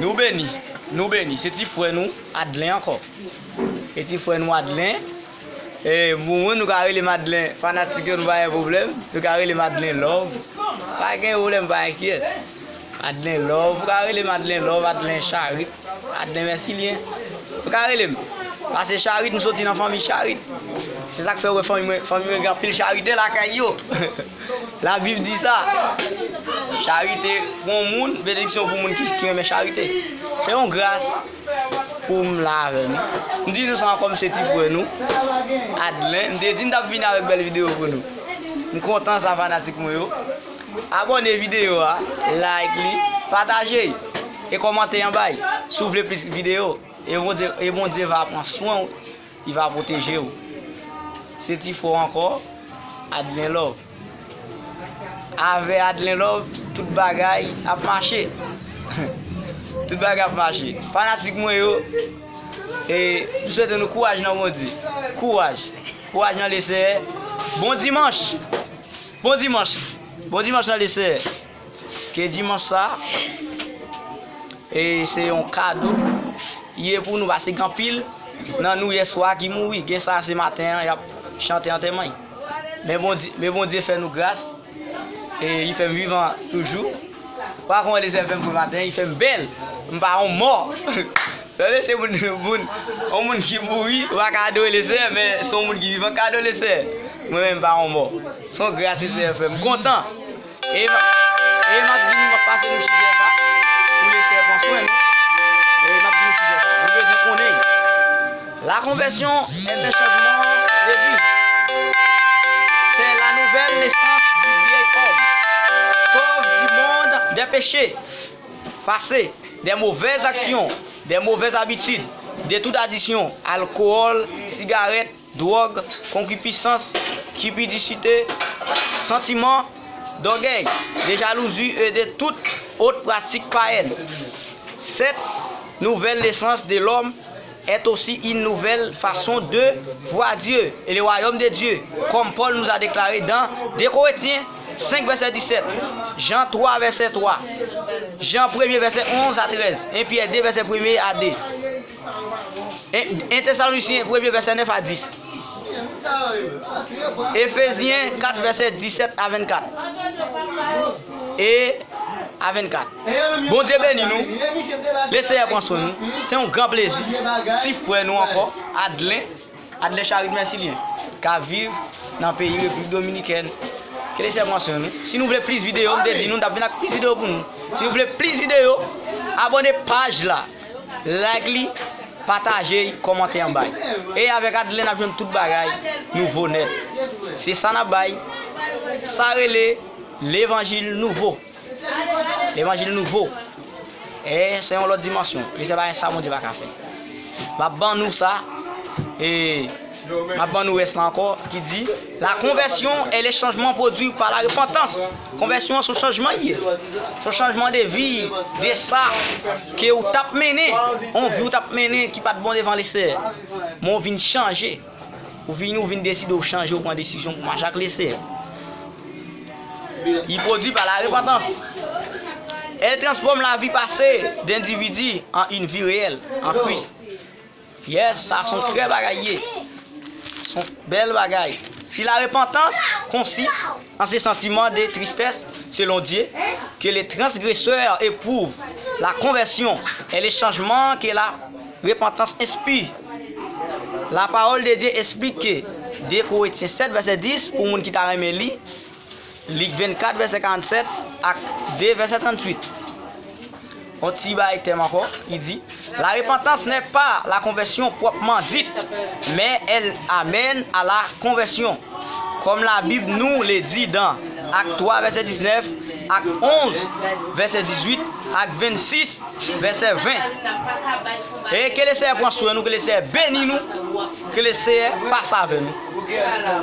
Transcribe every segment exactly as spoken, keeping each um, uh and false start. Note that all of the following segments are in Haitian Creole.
Nou beni, nou beni. Se ti frè nou, Adlen ankò. Se ti frè nou, Adlen. E, pou moun, nou ka rele m Adlen. Fanatik yo, nou pa gen pwoblèm. Nou ka rele m Adlen Love. Pa gen pwoblèm, pa enkyèt. Adlen Love, ou ka rele m Adlen Love, Adlen Charit, Adlen Mèsilyen. Ou ka rele m. Pase Charit, m soti nan fanmi Charit. Se sa k fè ou wè fanmi mwen, fanmi mwen gen anpil charite lakay yo. Labib di sa. Charite pou yon moun, benediksyon pou moun ki, ki renmen charite. Se yon gras pou m la avè nou. M di nou sa ankò, m se ti frè nou, Adlen. M te di m t ap vini avèk bèl videyo pou nou. M kontan sa, fanatik mwen yo. Abòne videyo a, like li, pataje e kòmante anba l. Si w vle plis videyo, e Bondye, e Bondye va pran swen w, li va pwoteje w. Se ti frè w ankò, Adlen Love. Avè Adlen Love, tout bagay ap mache. Tout bagay ap mache. Fanatik mwen yo, e, m swete nou kouraj nan Bondye. Kouraj. Kouraj nan Leseyè. Bon dimanch. Bon dimanch. Bon dimanch nan Leseyè. Ke dimanch sa, e, se yon kado ye pou nou, pase gen anpil nan nou yèswa ki mouri. Gen sa se maten an, y ap chante antèman. Men Bondye, men Bondye fè nou gras. E li fè m vivan toujou. Ou pa konn Leseyè fè m fre maten, li fè m bèl. M pa yon mò. Tande, se moun, moun, yon moun ki mouri, ou pa ka adore Leseyè, men se yon moun ki vivan k ka adore Leseyè. Mwen menm, m pa yon mò. Se yon gras Leseyè fè m kontan. E m, e m ap di nou, m ap pase nou chizè sa, pou Leseyè pran swen nou. E m ap di nou chizè sa. Nou bezwen konnen. La conversion est un changement de vie. C'est la nouvelle naissance du vieil homme, sauve du monde des péchés passés, des mauvaises actions, des mauvaises habitudes, de toute addiction, alcool, cigarette, drogue, concupiscence, cupidité, sentiment d'orgueil, de jalousie et de toute autre pratique païenne. Cette nouvelle naissance de l'homme est aussi une nouvelle façon de voir Dieu et le royaume de Dieu, comme Paul nous a déclaré dans deux Corinthiens cinq, verset dix-sept, Jean trois, verset trois, Jean premier, verset onze à treize, un Pierre deux, verset premier à deux, un Thessaloniciens premier, verset neuf à dix, Efezyen kat, vèsè disèt a vennkat. E a vennkat. Bondye beni nou. Leseyè pran swen nou. Se yon gran plezi. Ti frè nou ankò, Adlen, Adlen Charit Mèsilyen, k ap viv nan peyi Repiblik Dominikèn. Ke Leseyè pran swen nou. Si nou vle plis videyo, m te di nou, n t ap vin ak plis videyo pou nou. Si nou vle plis videyo, abòne paj la. Like li, pataje l, kòmante anba l. E avèk Adlen n ap jwenn tout bagay nouvo nèt. Se sa n ap bay. Sa rele levanjil nouvo. Levanjil nouvo. E se yon lòt dimansyon. Li se pa gen sa Bondye pa ka fè. M ap ban nou sa. E M ap ban nou rès la ankò, ki di, la conversion est le changement produit par la repentance. Konvèsyon an se yon chanjman li ye. Se yon chanjman de vi, de sa ke ou t ap mennen, yon vi ou t ap mennen ki pa t bon devan Leseyè. Men ou vin chanje. Ou vin, ou vin deside, ou chanje, ou pran desizyon pou mache ak Leseyè. Il produit par la repentance. Elle transforme la vie passée d'individus en une vie réelle en Christ. Yes, sa se yon trè bagay ye. Se yon bèl bagay. Si la repentance consiste en ce sentiment de tristesse selon Dieu que les transgresseurs éprouvent, la conversion est le changement que la repentance inspire. La parole de Dieu explique que deux Corinthiens sept, verset dix, pou moun ki ta renmen li, Lik vennkat, vèsè karannsèt ak de, vèsè tranntuit. On ti bay tèm ankò, li di, la repentance n'est pas la conversion proprement dite, mais elle amène à la conversion, comme la Bible nous le dit dans Actes trois, verset dix-neuf, Actes onze, verset dix-huit, Actes vingt-six, vèsè ven. E ke Leseyè pran swen nou, ke Leseyè beni nou, ke Leseyè pase avè nou.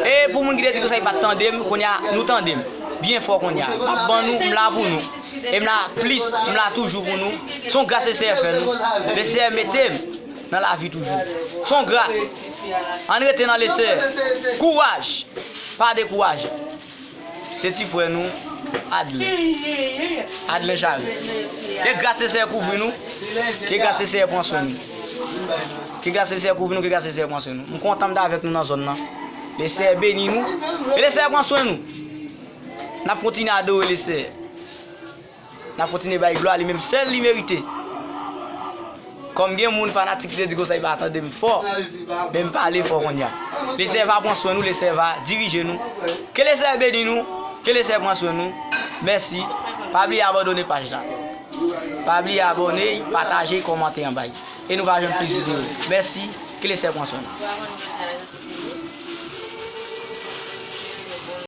E pou moun ki te di konsa, yo pa t tande m, kounye a, nou tande m byen fò kounye a. M ap ban nou, m la pou nou. E m la plis, m la toujou pou nou. Se yon gras Leseyè fè nou. Leseyè mete m nan lavi toujou. Se yon gras. Ann rete nan Leseyè. Kouraj. Pa dekouraje. Se ti frè nou, Adlen. Adlen Chari. Ke gras Lesenyè kouvri nou. Ke gras Lesenyè pran swen nou. Ke gras Lesenyè kouvri nou, ke gras Lesenyè pran swen nou. M kontan m t avèk nou nan zòn nan. Lesenyè beni nou. E Lesenyè pran swen nou. N ap kontinye adore Lesenyè. N ap kontinye bay glwa li menm sèl li merite. Kòm gen moun fanatik ki te di konsa, li pa tande m fò, men m pale fò kounye a. Lesenyè va pran swen nou, Lesenyè va dirije nou. Ke Lesenyè beni nou, ke Lesenyè pran swen nou. Mèsi. Pa bliye abòne paj la. Pa bliye abòne, pataje, kòmante anba. E nou va jwenn plis videyo. Mèsi. Ke Lesenyè pran swen nou.